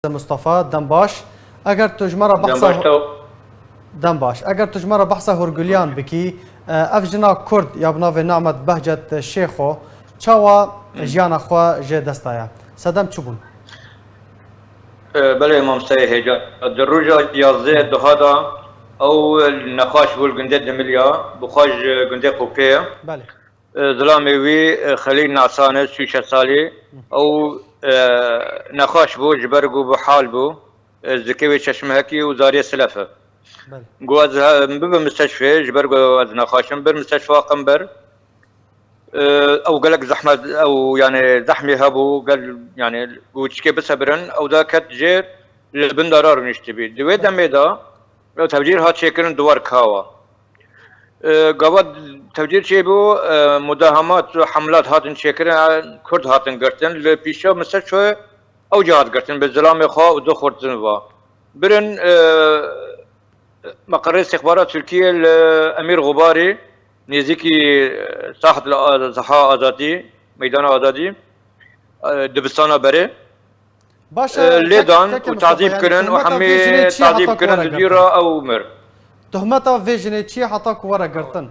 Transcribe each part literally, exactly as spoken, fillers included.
Mustafa, dem baş. Eger tu ji me re Dem behsa baş, taw. Dem baş. Eger tu ji me re behsa Hurguliyan bikî, e, ev jina Kurd ya bi navê Nemet Behcet Şêxo çawa Hmm. jiyana xwe jê dest daye? Sedem çi bûn? E, belê, mamosteyê hêja. Di roja yazdeh duha de ew nexweş bû li gundê Dimilya, bi xwe ji gundê Qûkê ye. Belê. E, zilamê wî, e, Xelîl Nasan e, sî û şeş salî. Ew, e, nexweş bû, ji ber ku bi hal bû. E, zikê wê çeşmehekî û zariyê silef e. Belê. Got, ez he-, bibim misteşfê, ji ber ku ez nexweş im, bir misteşfa Qember. E, ew gelek zehmet, ew, yani, zehmê hebû, gel, yani, got çikê bisebirin, ew da ket jê, li bin dara rûniştibî. Di wê demê de, ew tevcîr hat çêkirin duwar kawa. E, gava tevcîr çêbû, e, mudahamat û hemlat hatin çêkirin, e, Kurd hatin girtin. Li pîşa misteşfê ew jî hat girtin, bi zilamê xwe û du xurtin va. Birin, e, meqerê istixbarat Tirkiye li Emîr Xubarî, nêzîkî, e, Sahet li A-, Zeha Azadî, Meydana Azadî, e, dibistana berê. Baş e, e, lê kek-, dan kekê û Mustafa, tazîb yani kirin û tuhmeta hemî vê jinê çi tazîb heta ku kirin were di girtin? Dûra ew mir. Tuhmeta vê jinê çi heta ku were girtin?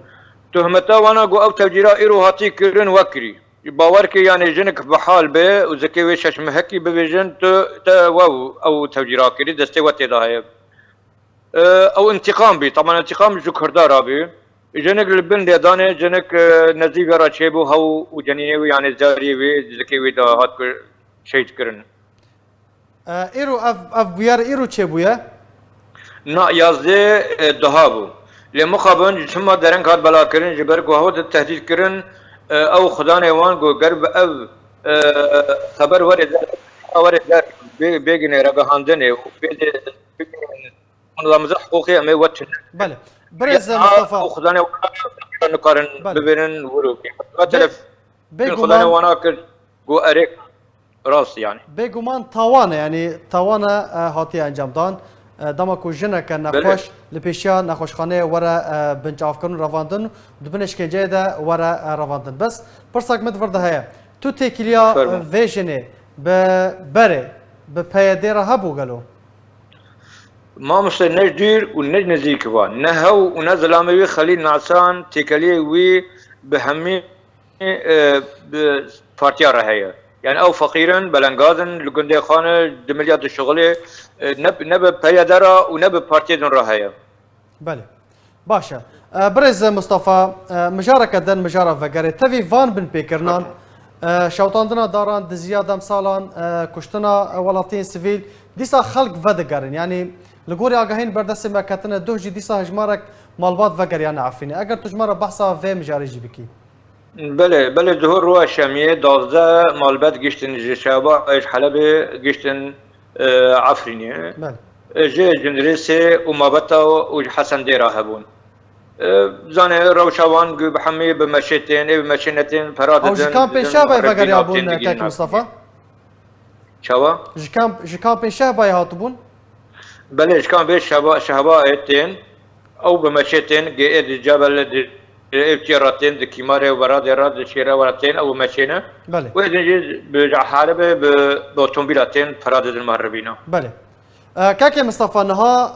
Tuhmeta wana ku ew tevcîra îro hatî kirin wekirî. Bawer ke, yani, jinik bi hal be û zikê wê şeş mehekî bibêjin, tu, te we ew tevcîra kirî, destê we tê de heye. E, ew întîqam bî, taban întîqam ji Kurda re bî. Jinik li bin lêdanê, jinik, e, nezdî vê re çêbû, hew û cenînê wî, yani zariyê wî, zikê wî de hat ku şehîd kirin. E, îro ev, ev bûyer îro çêbûye? Na, yazdê, e, duha bû. Lê mixabin ji çima dereng hat belakirin, ji ber ku hew di tehdît kirin, e, ew xudanê wan ku ger bi ev, e, xeber were der, were der, bê-, bêgine ragihandinê û bê-, bêgine Hûn da mizah hiqûqê em ê wet tune. Belê. Birêz Ya, Mustafa. Ew xudanê wan nikarin Belê. Bibênin wir û bî. Bê-, Telef-, xudanê bêguman, wana kir, got erê rast yani. Bêguman tawane, yani tawane, e, hatiye encamdan. E, dema ku jineke Belê. Nexweş li pêşiya nexweşxaneyê were, e, binçavkirin, revandin, di bin îşkenceyê de were, e, revandin. Bes pirsak min di vir de heye. Tu têkiliya, Fermo. E, vê jinê bi berê, bi P Y D re hebû gelo? Mamoste, ne ji dûr û ne ji nêzîk va. Ne hew û ne zilamê wî Xelîl Nasan têkeliyê wî bi hemî, e, bi partiya re heye. Yani ew feqîr in, belengaz in, li gundê xwe ne, di milya dişixulê, e, ne, ne bi P Y D re û ne bi partiyê din re heye. Belê. Baş e. E, birêz Mustafa, e, mijareke din, mijara vegerê. Tevî van binpêkirinan, e, şewitandina daran, diziya demsalan, e, kuştina, e, welatiyên sivîl, dîsa xelk vedigerin. Yanî li gorî agahiyên berdestê me ketine duh jî dîsa hejmarek malbat vegeriyane Efrînê. Eger tu ji me re behsa vê mijarê jî bikî. Belê, belê, duhur roja şemiyê duwazdeh malbet giştin ji Şehba, ji Helebê giştin, e, Efrînê. Belê. E, ji Cindirêsê û Mabeta û ji Hesendê re hebûn. E, zanê rewşa wan gu bi hemî bi meşê tên, ê bi meşê netên, pera Ew ji didin, kampên didin Şehbayê Mexribî vegeriyabûn, navtên digihîn Kek navtên. Mustafa? Çawa? Ji kamp-, ji kampên Şehbayê hatibûn? Belê, ji kampê Şehba-, Şehbayê tên, ew bi meşê tên, gê ê di Cebel, di, ê çê re tên, di Kîmarê û Beradê re, di Şêre re tên, ew bi meşê ne. Belê. Wê din jî bi Helebê bi, bi otomobîla tên, pera didin Mexribîna. Belê. E, Kekê Mistefa, niha,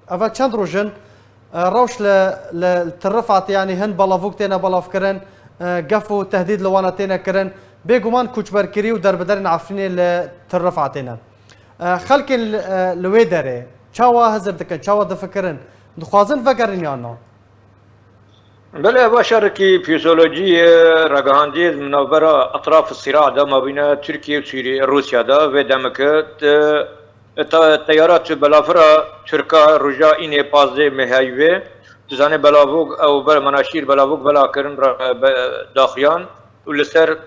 e, eve çend roj in, e, rewş li, li Til Rifatê, yanî hin belavok têne belavkirin, e, gef û tehdîd li wana têne kirin. Bêguman koçberkirî û derbiderên Efrînê li Til Rifatê ne. E, xelkên li, e, li wê derê çawa hizir dikin, çawa difikirin, dixwazin vegerin yan na? Belê, eva şerekî fîzyolojiyê, ragihandiyê di navbera etraf sîra de mabîna Tirkiye û Sûriye, Rûsya de vê demeke te-, te-, teyara tu belafira Tirka roja înê pazdeh mehayî ve, tu zanê belavok ew ber-, menaşîr belavok bela kirin re-, be-, daxuyan û li ser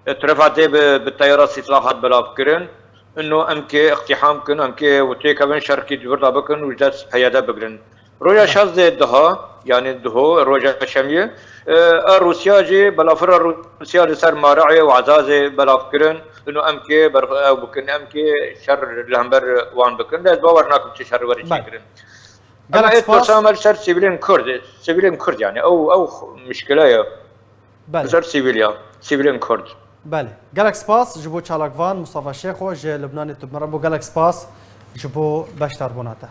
E, Tirefat dê bi, bi teyara sîtla hat belav kirin. Ino em kê iqtîham kin, em kê û têkevin şerkî di vir de bikin û ji dest P Y D bigrin. Roja şazdê diha, yani diho, roja şemiyê, e, a Rûsya jî, belafira Rûsya li ser Marihê û Ezazê belav kirin. Ino em kê ber-, ew bikin, em kê şer li hember wan bikin. Ez bawer nakim çi şer were çêkirin. Ama ê pirsa me li ser sivîlên Kurd, sivîlên Kurd yani, ew, ew mişkile ye. Belê. Li ser sivîl ya, sivîlên Kurd. Belê. Gelek spas ji bo çalakvan Mustafa Şêxo ji Lubnanê, tu bi me re bû, gelek spas ji bo beşdarbûna te.